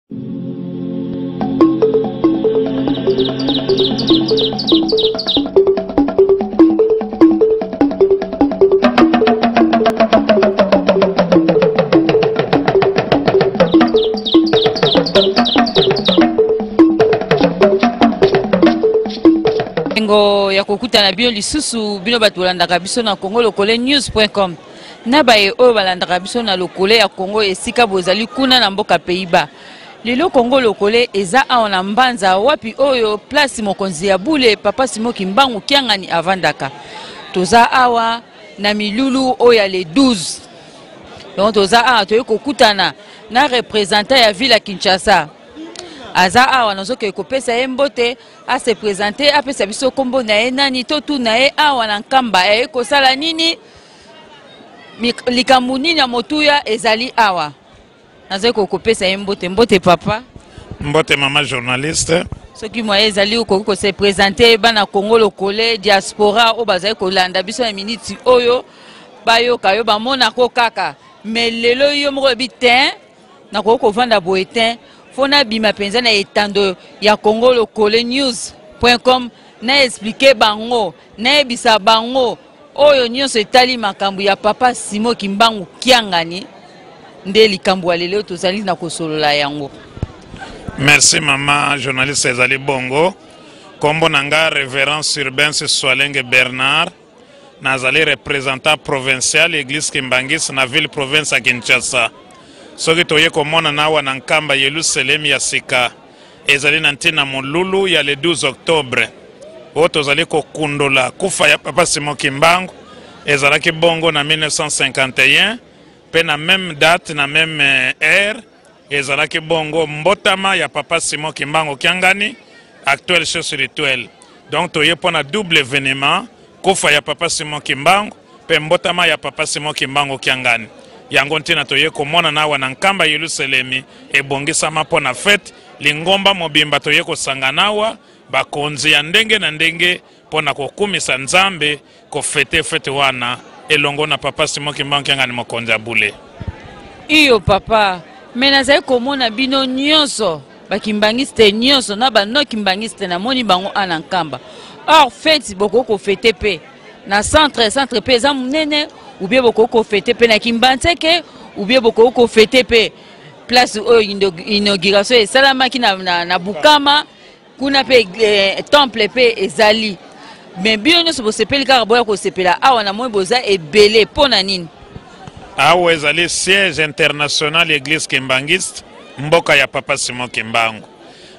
Esengo ya kokutana bino lisusu, bino bato bolandaka biso na Congo Lokole news.com na baye oyo balandaka biso na lokole ya Congo esika bozali kuna na mboka Pays-Bas. Lelo Congo Lokole eza awa na Mbanza wapi oyo place mokonzi ya bule Papa Simon Kimbangu Kiangani avandaka. Toza awa na milulu oyo ya le 12. Donc toza awa toyei kokutana na représentant ya ville ya Kinshasa. Aza awa nazokende kopesa ye mbote a se présenter apesa biso kombo na ye nani totuna ye awa na Nkamba aye kosala nini likambo nini ya motuya ezali awa. Nazali kokopesa ye mbote. Mbote papa. Mbote mama journaliste. Soki moyen ezali okoki ko se présenter bana Congo lokole diaspora oyo bazali kolanda biso na miniti oyo bayoka yo bamonako kaka mais lelo yo moko oyebi te nakoki kovanda boye te fo nabima mpenza na etando ya Congo lokole news.com na expliquer bango nayebisa bango Oyo nionso etali makambo ya papa Simon Kimbangu Kiangani nde likambo ya lelo tozali na kosolola yango. Merci mama journaliste, ezali bongo. Kombo na nga Reverend Surbens Swalenge Bernard, nazali représentant provincial Eglise Kimbanguiste na ville province ya Kinshasa. Soki toye komonana awa na Nkamba Yelusalemi ya sika ezali na ntina molulu ya le 12 octobre oyo tozali kokundola kufa ya Papa Simon Kimbangu. Ezalaki bongo na 1951 mpe na meme date na meme heure ezalaki bongo mbotama ya Papa Simon Kimbangu Kiangani, actuel chef spirituel. Donc toye mpo na double événement, kufa ya Papa Simon Kimbangu mpe mbotama ya Papa Simon Kimbangu Kiangani. Yango ntina toye komonana awa na Nkamba Yelusalemi ebongisama mpo na fete. Lingomba mobimba toye kosangana awa, bakonzi ya ndenge na ndenge mpo na kokumisa Nzambe, kofete fete wana elongo na Papa Simon Kimbangu Kiangani, mokonzi ya bule. Iyo papa, me nazali komona bino nyonso bakimbangiste nyonso na ba non kimbangiste namoni bango ana Nkamba. Or fete bokoki kofete mpe na centre, centre mpe eza monene, ou bien bokoki kofete mpe na Kimbanseke, ou bien bokoki kofete mpe place oyo inauguration esalamaki na, na, na Bukama kuna mpe eh, temple mpe ezali. Me bino nyonso bosepeli kaka boya kosepela awa, namoni boza ebele mpo na nini? Awa ezali siège international Eglise Kimbanguiste, mboka ya Papa Simon Kimbangu.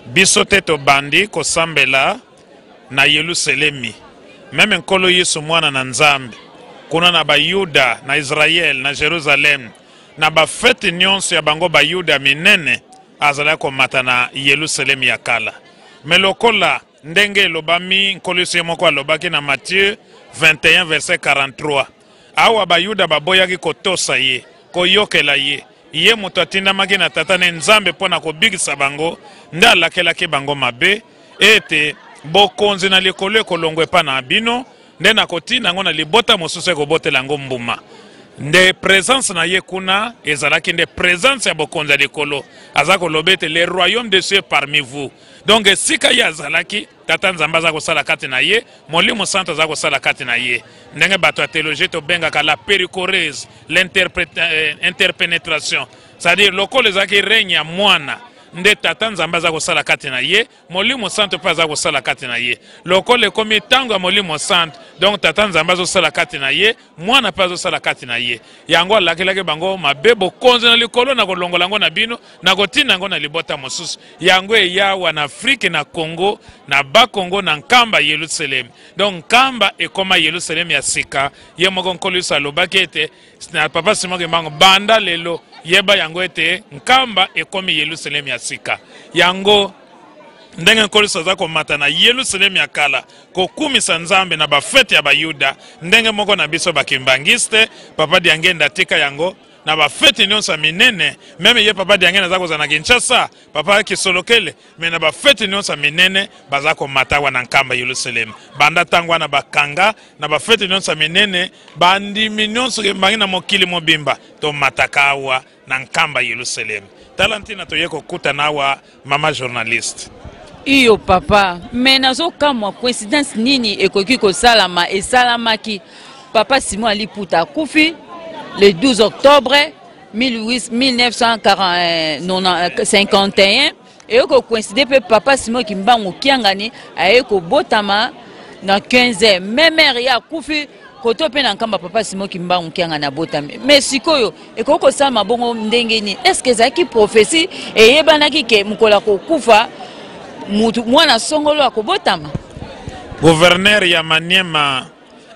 Biso te tobandi kosambela na Yelusalemi, meme Nkolo Yesu mwana na Nzambe kuna na Bayuda na Israel na Jerusalem na bafete nyonso ya bango Bayuda minene azalaki komata na Yelusalemi ya kala. Me lokola ndenge elobami, Nkolo Yesu ye moko alobaki na Matthieu 21 verset 43, awa Bayuda baboyaki kotosa ye, koyokela ye, ye moto atindamaki na Tata ne Nzambe mpo na kobikisa bango, nde alakelaki bango mabe ete bokonzi na likolo ekolongwa epa na bino, nde nakotinda yango na libota mosusu ekobotela yango mbuma. Nde presence na ye kuna ezalaki nde presence ya bokonzi ya likolo. Aza koloba ete le royaume de cieux parmi vous. Donc esika ye azalaki, Tata Nzambe aza kosala kati na ye, Molimo Santo aza kosala kati na ye. Ndenge bato ya theologie tobengaka la perichorèse, l'interpénétration, c'est-à-dire lokola ezalaki règne ya mwana, nde Tata Nzambe aza kosala kati na ye, Molimo Santo mpe aza kosala kati na ye. Lokola ekomi ntango ya Molimo Santo, donc Tata Nzambe azosala kati na ye, mwana mpe azosala kati na ye. Yango alakelaki bango mabe, bokonzi na likolo na kolongola yango na bino, na kotinda yango na libota mosusu. Yango eyawa na Afrike, na Congo, na Bakongo, na Nkamba Yelusalemi. Donc Nkamba ekoma Yelusalemi ya sika. Ye moko Nkolo Yesu alobaki ete na Papa Simon Kimbangu, banda lelo yeba yango ete Nkamba ekomi Yelusalemi ya sika. Yango ndenge Nkolo Yesu aza komata na Yelusalemi ya kala kokumisa Nzambe na bafete ya Bayuda, ndenge moko na biso bakimbangiste, Papa Diangenda atika yango na bafete nyonso ya minene. Meme ye Papa Diangenda aza kozala na Kinshasa, Papa Kisolokele, me na bafete nyonso ya minene baza komata awa na Nkamba Yelusalemi. Banda ntango wana bakanga na bafete nyonso ya minene, bandimi nyonso kimbangi na mokili mobimba tomataka awa na Nkamba Yelusalemi. Tala ntina toye kokutana awa, mama journaliste. Iyo papa, mais nazokamwa coïncidence nini ekoki kosalama esalamaki papa Simon Liputa akufi le 12 octobre 1951, eyoki kocoïncide mpe papa Simon Kimbangu Kiangani aye kobotama na 15 heures, même heure ye akufi koto mpe na Nkamba papa Simon Kimbangu Kiangani abotami. Mais sikoyo ekoki kosalama bongo ndenge nini? Est ce que ezalaki prophétie eyebanaki ke mokolo akokufa mutu mwana songolo akobotama? Gouverneur ya Maniema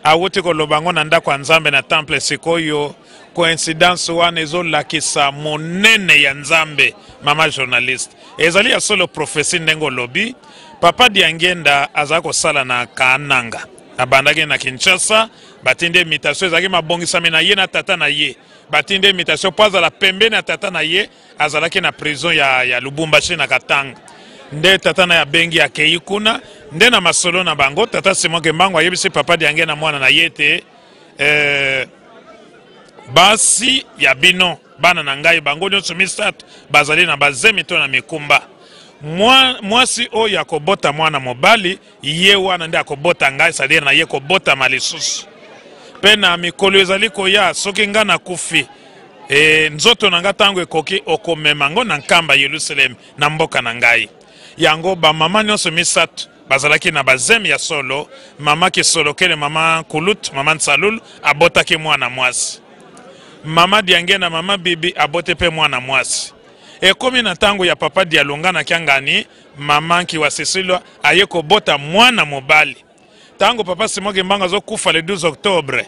awuti koloba yango na ndako ya Nzambe na temple. Sikoyo coïncidence wana ezolakisa monene ya Nzambe. Mama journaliste, ezali ya solo prophétie ndenge olobi. Papa Diangenda azali kosala na Kaananga, abandaki na Kinshasa, batindi ye mutation, ezalaki mabongisami na ye na tata na ye, batindi ye mutation mpo azala pembeni ya tata na ye. Azalaki na prison ya Lubumbashi na Katanga, nde tata na ye abengi, akei kuna. Nde na masolo na bango, tata Simon Kimbangu ayebisi papa Diange na mwana na ye ete basi ya bino, bana na ngai, bango nyonso misato bazali na bazemi to na mikumba. Mwasi oyo akobota mwana mobali, ye wana nde akobota ngai, c'est-à-dire na ye kobotama lisusu. Mpe na mikolo ezali koya, soki ngai nakufi, nzoto na ngai ntango ekoki, okomema ngo na Nkamba Yelusalemi, na mboka na ngai. Yango bamama nyonso misato bazalaki na bazemi ya solo. Mama Kisolokele, mama Kulut, mama Nsalulu abotaki mwana mwasi. Mama Diange na mama Bibi abote mpe mwana mwasi. Ekomi na ntango ya papa Dialunga na Kiangani, mama Nkiwa Cecilia aye kobota mwana mobali. Ntango papa Simon Kimbangu azokufa le 12 octobre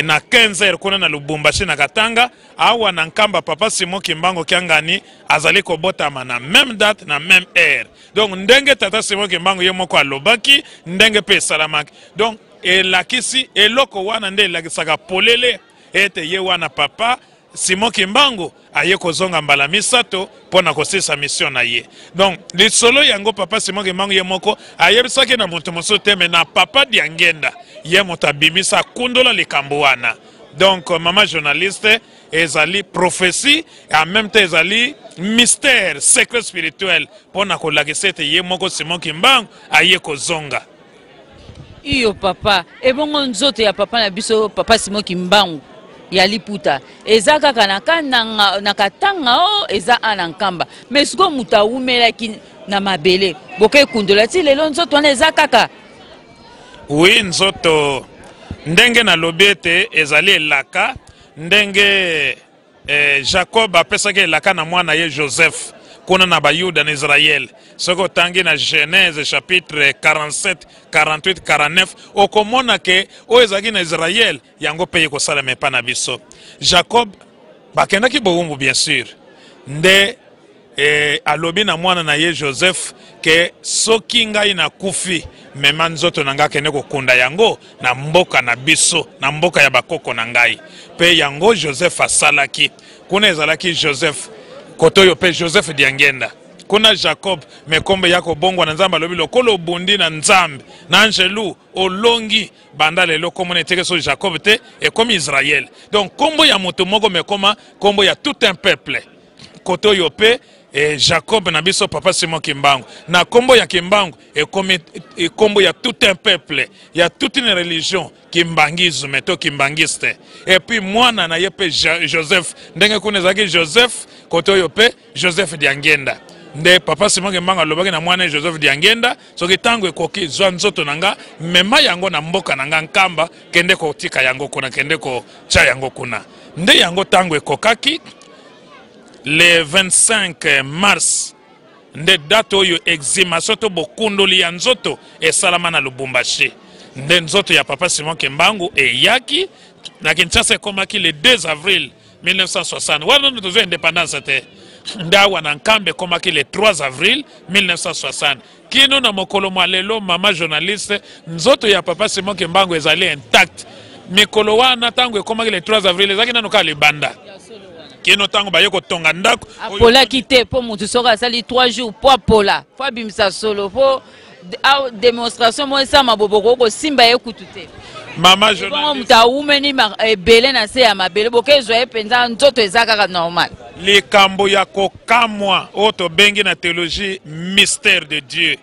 na 15 heures kuna na Lubumbashi na Katanga, awa na Nkamba papa Simon Kimbangu Kiangani azali kobotama na même date, na même heure. Donc ndenge tata Simon Kimbangu ye moko alobaki, ndenge mpe esalamaki. Donc elakisi eloko wana nde elakisaka polele ete ye wana papa Simon Kimbangu aye kozonga mbala misato mpo na kosilisa mission na ye. Donc lisolo yango papa Simon Kimbangu ye moko ayebisaki na moto mosusu te, me na papa Diangenda, ye moto abimisa, akundola likambo wana. Donc mama journaliste, ezali prophétie, en même temps ezali mystère, secret spirituel, mpo na kolakisa ete ye moko Simon Kimbangu aye kozonga. Iyo papa, ebongo nzoto ya papa na biso papa Simon Kimbangu ya liputa eza kaka na Kananga, na Katanga o eza a na Nkamba? Mais sikoyo moto awumelaki na mabele, boke ekundola ti lelo, nzoto wana eza kaka? Oui, nzoto ndenge nalobi ete ezali elaka, ndenge Jacob apesaki elaka na mwana ye Joseph kuna na Bayuda na Israël. Soki otangi na Genèse chapitre 47, 48, 49, okomona ke oyo ezalaki na Israël yango mpe ekosalema epai na biso. Jacob bakendaki bowumbu bien sûr, nde alobi na mwana na ye Joseph ke soki ngai nakufi, mema nzoto na ngai, akende kokunda yango na mboka na biso, na mboka ya bakoko na ngai. Mpe yango Joseph asalaki. Kuna ezalaki Joseph, kote oyo mpe Joseph Diangenda. Kuna Jacob, me kombe ya kobongwa na Nzambe, alobi lokola obundi na Nzambe na angelu olongi, banda lelo kombo na eteke so Jacob te, ekomi Israël. Donc kombo ya moto moko me ekoma kombo ya tout un peuple. Kote oyo mpe Jacob na biso papa Simon Kimbangu, na kombo ya Kimbangu ekomi kombo ya tout un peuple, ya toute une religion, kimbanguisme to kimbangiste. Et puis mwana na ye mpe Joseph, ndenge kuna ezalaki Joseph, kote oyo mpe Joseph Diangenda. Nde papa Simon Kimbangu alobaki na mwana Joseph Diangenda, soki ntango ekoki, zwa nzoto na nga, mema yango na mboka na nga Nkamba, kende kotika yango kuna, kende kotia yango kuna. Nde yango ntango ekokaki le 25 mars, nde date oyo exhumation to bokundoli ya nzoto esalama na Lubumbashi. Nde nzoto ya papa Simon Kimbangu eyaki na Kinshasa, ekomaki le 2 avril 1960, wana nde tozwa indépendance te. Nde awa na Nkamba ekomaki le 3 avril 1960. Kino na mokolo mwa lelo, mama journaliste, nzoto ya papa Simon Kimbangu ezali intact. Mikolo wana ntango ekomaki le 3 avril, ezalaki nano kaka libanda, kino ntango baye kotonga ndako. Apolaki te, mpo motu soki asali 3 jours po apola, po abimisa solo, po démonstration moko esama, boboko kosimba ye kutu te. Mama Bongo moto awumeli ebele na se ya mabele, bokezwa ye mpenza nzoto eza kaka normal. Likambo ya kokamwa oyo tobengi na theologie mystère de Dieu.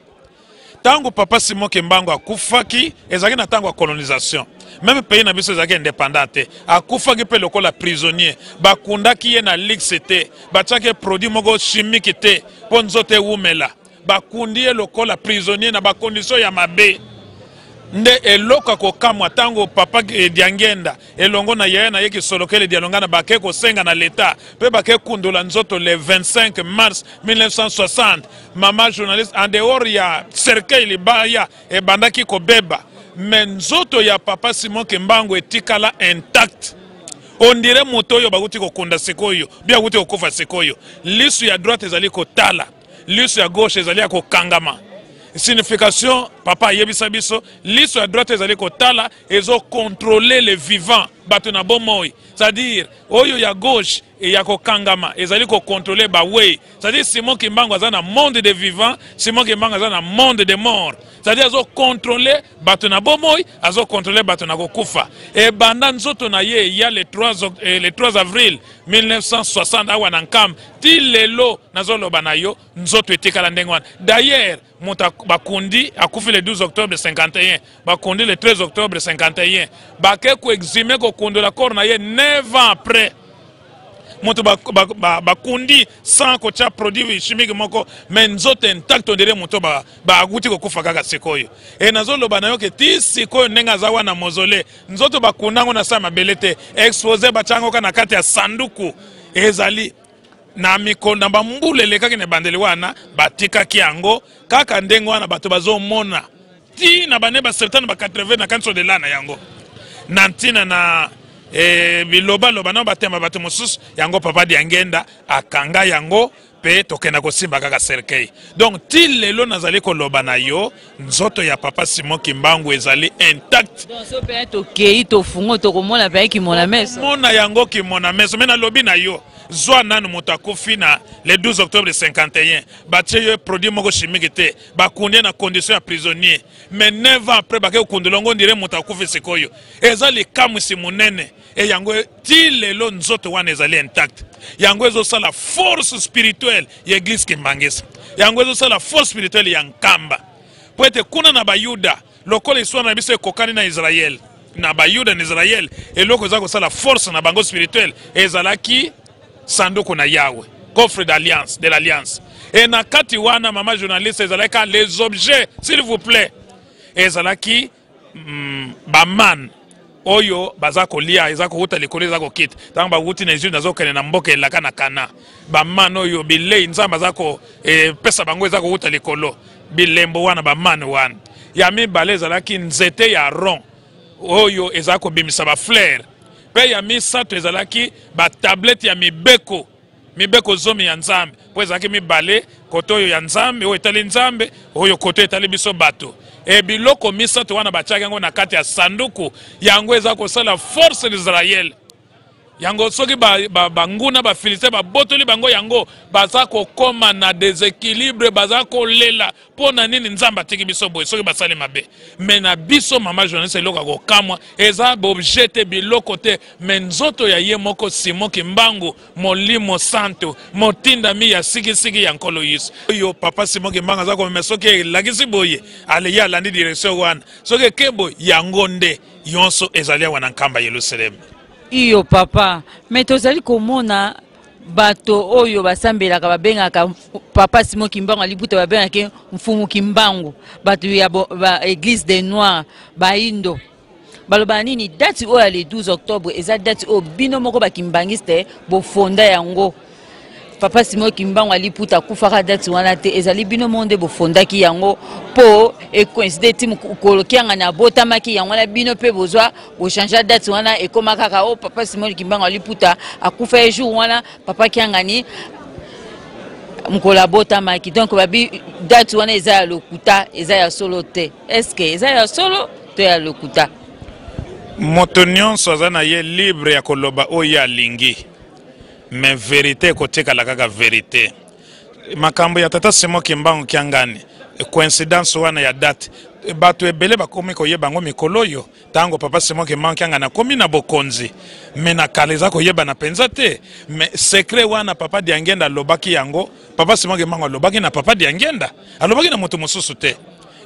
Ntango papa Simon Kimbangu akufaki, ezalaki na ntango ya colonisation. Meme pays na biso ezalaki indépendant te. Akufaki mpe lokola prisonnier. Bakundaki ye na luxe te, batiaki ye produit moko chimique te mpo nzoto ewumela. Bakundi ye lokola prisonnier na bakondition ya mabe. Nde eloko ya kokamwa, ntango papa Diangienda elongo na yaya na ye Kisolokele Dialungana bake kosenga na leta mpe bake kundola nzoto le 25 mars 1960, mama journaliste, en dehors ya cercueil libaya ebandaki kobeba, mais nzoto ya papa Simon Kimbangu etikala intact. On dirait moto oyo bakuti kokunda sikoyo, bi akuti kokufa sikoyo. Lisu ya droite ezali kotala, liso ya gauche ezali ya kokangama. Signification, papa ayebisa biso, liso ya droite ezali kotala, ezocontrôler le vivant, bato na bomoi. C'est-à-dire oyo ya gauche ya kokangama ezali kocontrôler bawei. C'est-à-dire Simon Kimbangu aza na monde de vivant, Simon Kimbangu aza na monde de mort. C'est-à-dire azocontrôler bato na bomoi, azocontrôler bato na kokufa. Ebanda nzoto na ye ya le 3 avril 1960 awa na Nkamba ti lelo nazoloba na yo, nzoto etikala ndenge wana. D'ailleurs moto bakundi akufi le 12 octobre 51, bakundi le 13 octobre 51, bake koexhume kokundola corps na ye 9 ans après. Moto bakundi sans kotia produit chimique moko, mais nzoto intact, on dirait moto bakuti kokufa kaka sikoyo. E nazoloba na yo ke ti sikoyo ndenge aza wana mausolée, nzoto bakunda yango na sa mabele te, expose batia yango kaka na kati ya sanduku. Ezali na mikolo na bambula elekaki na ebandeli wana, batikaki yango kaka ndenge wana, bato bazomona ti na bane ba 70 ba 80 na kanso de la na yango na ntina na bilobaloba na batema bato mosusu. Yango papa Diangenda akanga yango mpe tokenda kosimba kaka cercueil. Donc ti lelo nazali koloba na yo, nzoto ya papa Simon Kimbangu ezali intact. Donc so mpe tokei tofungo, tokomona mpe kimona meso. Mona yango kimona meso. Me nalobi na yo, zwa nanu moto akufi na le 12 octobre 51, batie yo produit moko chimique te, bakundi ye na condition ya prisonnier, mais 9 ans après bake kokundela yango, ondire moto akufi sikoyo. Eza likamwisi monene. E yango ti lelo nzoto wana ezali intact. Yango ezosala force spirituelle ya église kimbangisa, yango ezosala force spirituelle ya Nkamba, po ete kuna na Bayuda, lokola histoire na biso ekokani na Israël, na Bayuda na Israël, eloko eza kosala force na bango spirituelle ezalaki sanduku na Yahweh, coffre d'alliance, de l'alliance. E na kati wana, mama journaliste, ezalaki les objets, s'il vous plaît, ezalaki baman oyo baza kolia, eza kowuta likolo, eza kokita ntango bawuti na Egypte, nazokende na mboka elaka na Kana. Baman oyo bilei Nzambe aza kopesa bango eza kowuta likolo, bilembo wana, baman wana. Ya mibale ezalaki nzete ya rond oyo eza kobimisa bafleur, mpe ya misato ezalaki batablete ya mibeko, mibeko zomi ya Nzambe, mpo ezalaki mibale, kote oyo ya Nzambe oyo etali Nzambe, oyo kote etali biso bato. E biloko misato wana batiaki yango na kati ya sanduku, yango eza kosala force d'Israël. Yango soki banguna ba bafilistin babotoli bango yango, baza kokoma na déséquilibre, baza kolela mpo na nini Nzambe atiki biso boye soki basali mabe. Me na biso, mama journaliste, eloko ya kokamwa eza baobjet te, biloko te, me nzoto ya ye moko Simon Kimbangu, Molimo Santo, motindami ya sikisiki ya Nkolo Yesu. Oyo papa Simon Kimbangu aza komema, soki elakisi boye, ale ye alandi direction wana, soki eke boye, yango nde yonso ezali awa na Nkamba Yelusaleme. Iyo papa, me tozali komona bato oyo basambelaka, babengaka papa Simon Kimbangu alibuta, babengaka Mfumu Kimbangu, bato ya ba église des Noirs, baindo, balobaka nini? Date oyo ya le 12 octobre eza date oyo bino moko bakimbangiste bofonda yango. Papa Simon Kimbangu aliputa akufaka date wana te, ezali bino moko nde bofondaki yango mpo ekoincide ti mokolo Kiangani abotamaki. Yango wana bino mpe bozwa bochange date wana, ekóma kaka o papa Simon Kimbangu aliputa akufa ye jour wana, papa Kiangani mokolo abotamaki. Donc babi date wana eza ya lokuta, eza ya solo te. Est ce que eza ya solo to ya lokuta? Moto nyonso aza na ye libre ya koloba oyo alingi, mais vérité ekotikala kaka vérité. Makambo ya tata Simon Kimbangu Kiangani, Coïncidence wana ya date, bato ebele bakomi koyeba yango mikolo oyo, ntango papa Simon Kimbangu Kiangani akomi na bokonzi. Me na kala eza koyebana mpenza te. Me secret wana, papa Diangenda alobaki yango. Papa Simon Kimbangu alobaki na papa Diangenda, alobaki na moto mosusu te.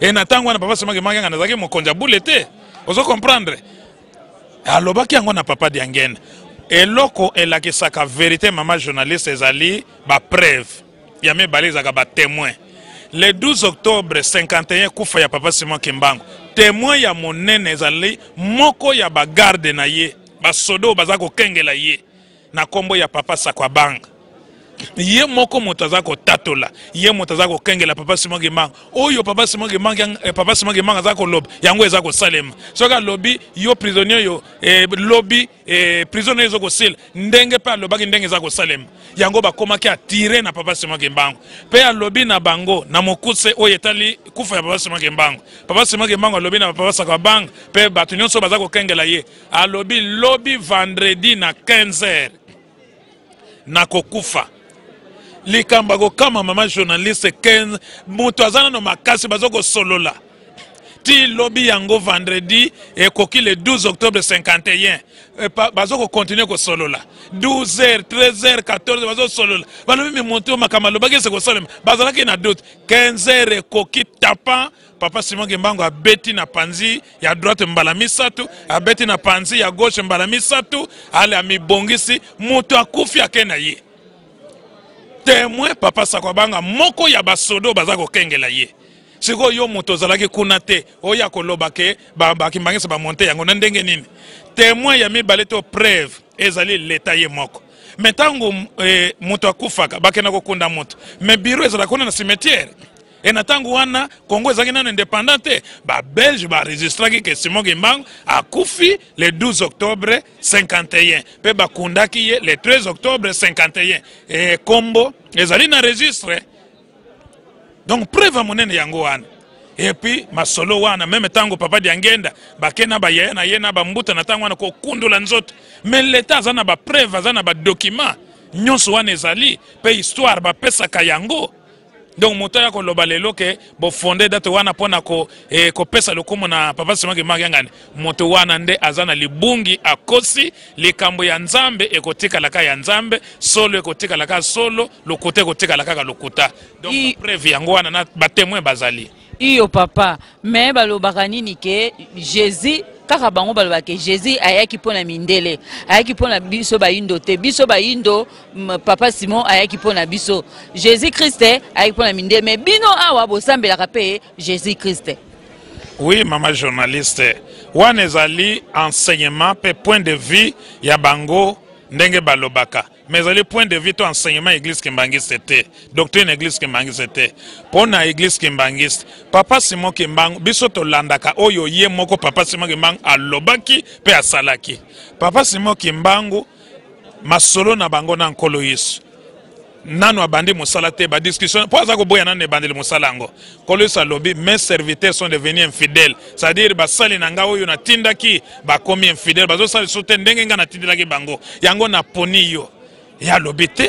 E na ntango wana, papa Simon Kimbangu Kiangani azalaki mokonzi ya bule te. Ozo comprendre? Alobaki yango na papa Diangenda. Eloko elakisaka verité, mama journaliste, ezali bapreuve. Ya mibale ezalaka batémoin. Le 12 octobre 51, kufa ya papa Simon Kimbangu, témoin ya monene ezali moko ya bagarde na ye, basoda oyo baza kokengela ye, na nkombo ya papa Sakwabanga. Ye moko moto aza kotatola, ye moto aza kokengela papa Simon Kimbangu. Oyo papa Simon Kimbangu, papa Simon Kimbangu aza koloba, yango eza kosalema. Soki alobi yo prisonnier oyo, lobi, prison oyo eza kosila, ndenge mpe alobaki, ndenge eza kosalema. Yango bakomaki atire na papa Simon Kimbangu. Mpe alobi na bango na mokuse oyo etali kufa ya papa Simon Kimbangu. Papa Simon Kimbangu alobi na papa Sakwabanga mpe bato nyonso baza kokengela ye, alobi: lobi vendredi na 15 heures nakokufa. Likambo akokama, mama journaliste, 15 moto aza nano makasi, baza kosolola ti lobi yango vendredi ekoki, le 12 octobre 51. Baza kocontinuer kosolola 12 heures, 13 heures, 14, bazosolola. Balobi: me moto makambo alobaki ese kosalema? Bazalaki na doute. 15 heures ekoki tapan, papa Simon Kimbangu abeti na panzi ya droite mbala misato, abeti na panzi ya gauche mbala misato, ale amibongisi, moto akufi, ake na ye. Témoin, papa Sakwabanga, moko ya basodo baza kokengela ye. Sikoyo yo moto ozalaki kuna te, oyo akoloba ke bakimbangisa bamonte yango na ndenge nini? Témoin ya mibale to preuve ezali leta ye moko. Me ntango moto akufaka, bakenda kokunda moto, me bureau ezalaka kuna na cimetière. E na ntango wana Congo ezalaki nano indépendant te. Babelge baregistraki ke Simon Kimbangu akufi le 12 octobre 51, mpe bakundaki ye le 13 octobre 51. E kombo ezali na registre. Donc preuve ya monene yango wana. Et puis masolo wana, meme ntango papa Diangenda bake na bayaya na ye na bambuta na ntango wana kokundula nzoto, mais leta aza na bapreuve, aza na badocument nyonso wana ezali, mpe histoire bapesaka yango. Donc moto aya koloba lelo ke bofonde date wana mpona kopesa lokumu na papa Simon Kimbangu Kiangani, moto wana nde aza na libungi, akosi. Likambo ya Nzambe ekotikalaka ya Nzambe, solo ekotikalaka solo, lokuta ekotikala kaka lokuta. Donc preuve yango wana na batémoin bazali. Iyo papa, me balobaka nini ke Jésus kaka, bango balobaka ke Jésus ayaki mpo na mindele, ayaki mpo na biso bayindo te. Biso bayindo, papa Simon ayaki mpo na biso, Jésus Christ ayaki mpo na mindele. Me bino awa bosambelaka mpe Jésus Christ. Oui, mama journaliste, wana ezali enseignement mpe point de vue ya bango ndenge balobaka, mais ezali point de vue to enseignement église kimbangiste te, doctrine église kimbangiste te. Mpo na église kimbangiste, papa Simon Kimbangu, biso tolandaka oyo ye moko papa Simon Kimbangu alobaki mpe asalaki. Papa Simon Kimbangu, masolo na bango na Nkolo Yesu, nano abandi mosala te, badiscussion mpo aza koboya nano ebandeli mosala yango. Nkolo Yesu alobi: "Mes serviteurs sont devenus infidèles", c'est-à-dire basali na ngai oyo natindaki bakomi infidèle, bazosala lisusu te ndenge ngai natindelaki bango. Yango naponi yo. Ye alobi te.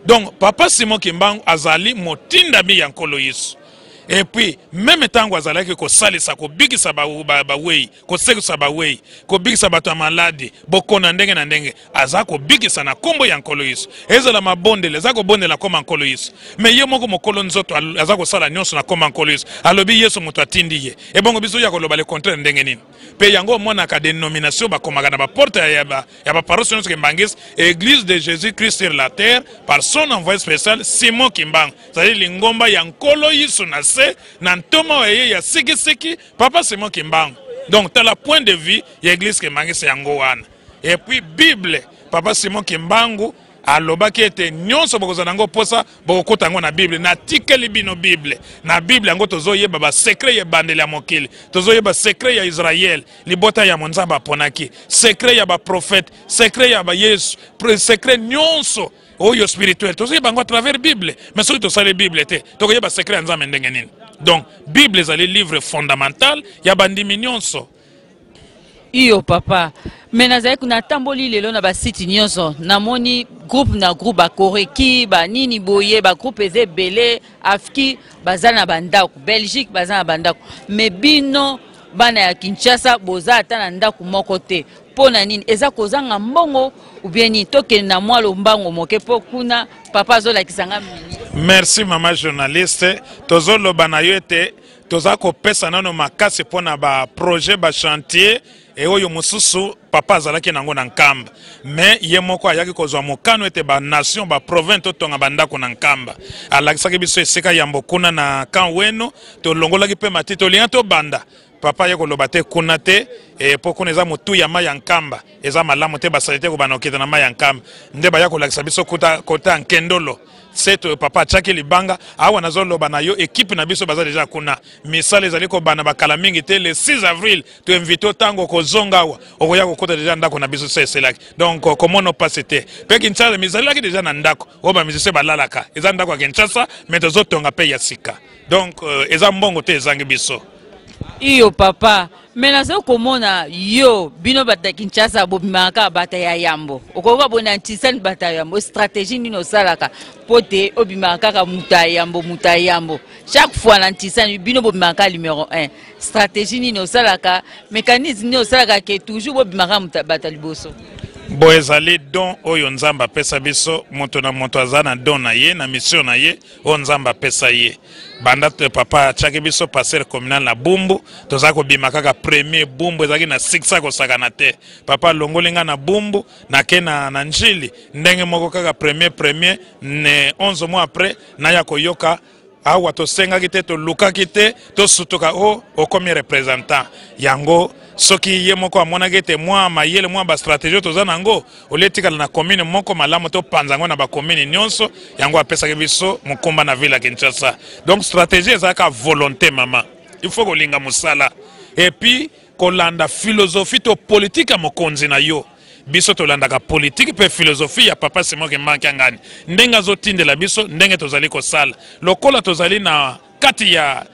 Donc papa Simon Kimbangu azali motindami ya Nkolo Yesu. Et puis même ntango azalaki kosalisa, kobikisa bawei, kosekisa bawei, kobikisa bato ya maladi, bokona ndenge na ndenge, aza kobikisa na nkombo ya Nkolo Yesu. Ezala mabondeli, aza kobondela nkombo ya Nkolo Yesu. Me ye moko mokolo nzoto aza kosala nyonso na nkombo ya Nkolo Yesu. Alobi Yesu moto atindi ye. Ebongo biso ya koloba le contraire ndenge nini? Mpe yango omonaka dénomination bakomaka na baporte ya baparoisse nyonso kimbangiste: Église de Jésus Christ sur la terre par son envoyé spécial Simon Kimbangu. C'est-à-dire lingomba ya Nkolo Yesu na se na ntoma oyo ye ya sikisiki, papa Simon Kimbangu. Donc tala point de vue ya église kimbangiste yango wana. Et puis Bible, papa Simon Kimbangu alobaki ete nyonso bokozala yango mposa, bokokota yango na Bible. Natikeli bino Bible. Na Bible yango tozoyeba basecret ya ebandeli ya mokili, tozoyeba secret ya Israel, libota ya Monzambe aponaki, secret ya baprophète, secret ya bayesu, secret nyonso oyo spirituel tozoyeba yango à travers Bible. Mais soki tosali Bible te, tokoyeba secret ya Nzambe ndenge nini? Donc Bible ezali livre fondamental ya bandimi nyonso. Iyo papa, mais nazali natamboli lelo na basite nyonso, namoni groupe na groupe, bakoreki banini boye, bagroupe eza ebele, afki baza na bandako, Belgique baza na bandako, mais bino bana ya Kinshasa boza ata na ndako moko te. Mpo na nini? Eza kozanga mbongo ou bien nini? Tokende na mwa lombango moke mpo kuna papa azolakisa nga mingi. Merci mama journaliste, tozoloba na yo ete toza kopesa nano makasi mpo na baprojet, bachantier e oyo mosusu papa azalaki nango na Nkamba, me ye moko ayaki kozwa mokano ete banation, baprovince totonga bandako na Nkamba. Alakisaki biso esika yambo kuna na camp Weno, tolongolaki mpe matiti, tolinga tobanda. Papa ye koloba te kuna te e, mpo kuna eza motu ya mai ya Nkamba, eza malamu te, basali te kobanda kokita na mai ya Nkamba. Nde baya kolakisa biso kuta kota ya Nkendolo seto, papa atiaki libanga. Awa nazoloba na yo, ekipe na biso baza deja kuna, misala ezali kobanda bakala mingi te. Le 6 avril toinvite, ntango okozonga awa okoya kokota deja ndako na biso se eselaki. Donc komona opasi te. Mpe Kinshasa mizalelaki deja na ndako oyo bamusicien balalaka, eza ndako ya Kinshasa, mais tozotonga mpe ya sika. Donc eza mbongo te ezangi biso. Iyo papa, me naza komona yo, bino bato ya Kinshasa bobimaka kaka bato ya yambo. Okoyoka boye na ntisani bato ya yambo. Stratégie nini osalaka mpo te obimaka kaka moto ya yambo, moto ya yambo chaque fois na ntisani? Bino bobimaka kaka numero 1. Stratégie nini osalaka, mécanisme nini osalaka ke toujours bobimaka bato ya liboso? Bo ezali don oyo Nzambe apesa biso. Moto na moto aza na don na ye, na mission na ye oyo Nzambe apesa ye. Banda papa atiaki biso pasteur communal na Bumbu, toza kobima kaka premier. Bumbu ezalaki na succès kosakana te. Papa alongoli nga na Bumbu, nake na Njili, ndenge moko kaka premier premier. Ne 11 mois après naya koyoka awa, tosengaki te, tolukaki te, tosutuka o okomi représentant. Yango soki ye moko amonaki ete mwa mayele, mwa bastratégie toza nango, olie etikala na commune moko malamu, topanza yango na bacommune nyonso. Yango apesaki biso mokumba na ville ya Kinshasa. Donc stratégie ezalaka volonté, mama. Il faut kolinga mosala et puis kolanda philosophie to politique ya mokonzi na yo. Biso tolandaka politike mpe philosophie ya papa Simon Kimbangu Kiangani, ndenge azotindela biso, ndenge tozali kosala lokola tozali na kati ya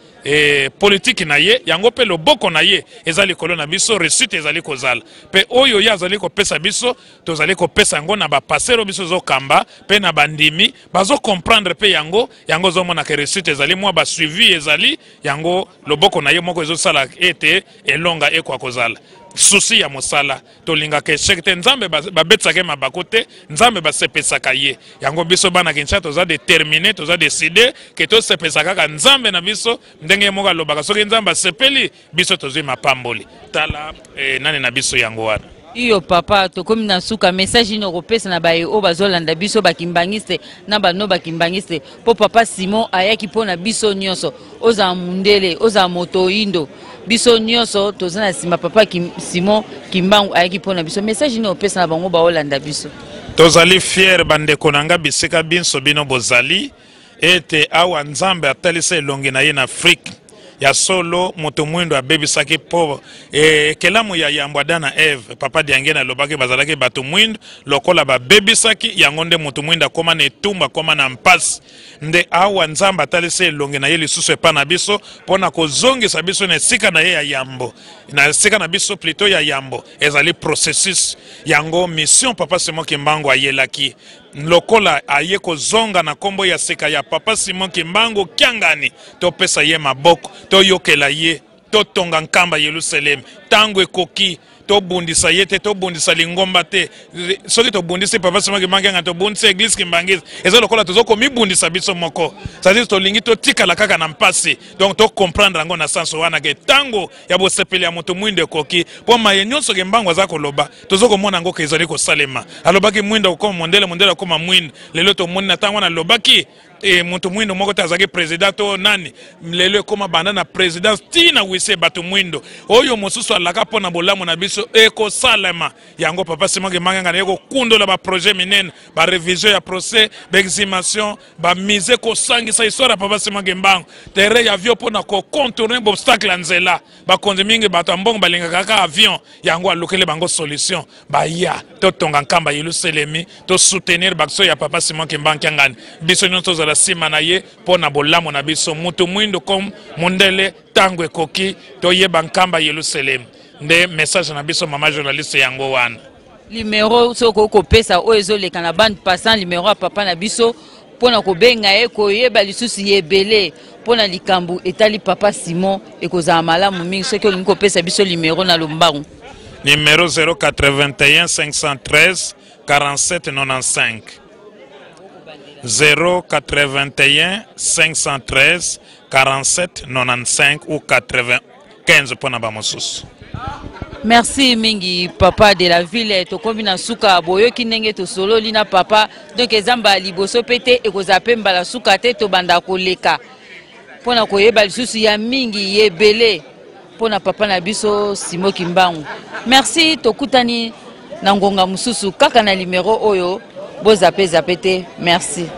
politike na ye. Yango mpe loboko na ye eza likolo na biso, réussite ezali kozala. Mpe oyo ye azali kopesa biso, tozali kopesa yango na bapasero biso ezokamba, mpe na bandimi bazokomprendre mpe yango. Yango ozomonaka réussite ezali, mwa basuivi ezali. Yango loboko na ye moko ezosala ete elonga ekwa kozala. Susi ya mosala, tolingaka échec te. Nzambe babetisaka ye mabaku te, Nzambe basepesaka ye. Yango biso bana Kinshasa toza déterminé, toza décidé ke tosepesa kaka Nzambe na biso, ndenge ye moko alobaka, soki Nzambe asepeli, biso tozwi mapamboli. Tala nani na biso yango wana. Iyo papa, tokomi na suka. Message nini okopesa na baye oyo bazolanda biso, bakimbangiste na bano bakimbangiste? Mpo papa Simon ayaki mpo na biso nyonso, ozala mundele, ozala moto oyindo, biso nyonso toza na nsima papa Simon Kimbangu. Ayaki mpo na biso. Message nini opesa na bango baolanda biso? Tozali fier, bandeko na nga, bisika binso bino bozali, ete awa Nzambe atalisa elongi na ye na Afrike. Ya solo, moto mwindo abebisaki, mpo ekelamu ya yambo, Adam na Eve, papa Diangene alobaki bazalaki bato mwindo. Lokola babebisaki yango, nde moto mwindo akóma na etumba, akóma na mpasi. Nde awa Nzambe atalisi elongi na ye lisusu epai na biso mpo na kozongisa biso na esika na ye ya yambo, na esika na biso plutôt ya yambo. Ezali processus. Yango mission papa Simon Kimbangu ayelaki, lokola aye kozonga na nkombo ya sika ya papa Simon Kimbangu Kiangani, topesa ye maboko, toyokela ye, totonga Nkamba Yelusalemi. Ntango ekoki. Tobundisa ye te, tobundisa lingomba te. Soki tobundisi papa Simon Kimbangu Kiangani, tobundisi église kimbangiste, eza lokola toza komibundisa biso moko, c'est-à-dire tolingi totikala kaka na mpasi. Donc tocomprendre yango na sens wana ke ntango ya bosepeli ya moto mwindo ekoki, mpo maye nyonso Kimbangu aza koloba, toza komona yango ke ezali kosalema. Alobaki mwindo akokoma mondele, mondele akokoma mwindo. Lelo tomoni na ntango wana alobaki moto mwindo moko te azalaki président to nani. Lelo ekóma banda na présidence ti na wise bato mwindo. Oyo mosusu alaka mpo na bolamu na biso ekosalema. Yango papa Simon Kimbangu na ye kokundola baprojet minene, barévision ya procès, baexhumation, bamusée, kosangisa histoire ya papa Simon Kimbangu, terrain ya avion mpo na kocontourner baobstacle ya nzela. Bakonzi mingi, bato ya mbongo balingaka kaka avion. Yango alukeli bango solution. Baya totonga Nkamba Yelusalemi, tosoutenir baaction ya papa Simon Kimbangu Kiangani. Biso nyonso tozala nsima na ye mpo na bolamu na biso, mutu mwindo comme mondele. Ntango ekoki toyeba Nkamba Yelusalemi. Nde message na biso, mama journaliste, yango wana. Numero soki okoki kopesa oyo ezoleka na bande passant, numero ya papa na biso mpo na kobenga ye, koyeba lisusu ye ebele mpo na likambo etali papa Simon, ekozala malamu mingi soki olingi kopesa biso numero na lombangu. Numero 081 513 47 95, 081 513 47 95 ou 95 mpo na bamosusu. Merci mingi, papa de la ville. Tokomi na suka. Boyoki ndenge tosololi na papa. Donc eza mbala liboso mpe te, ekozala mpe mbala suka te. Tobanda koleka mpo na koyeba lisusu ya mingi ya ebele mpo na papa na biso Simo Kimbangu. Merci, tokutani na ngonga mosusu kaka na limero oyo. Bozape zape te. Merci.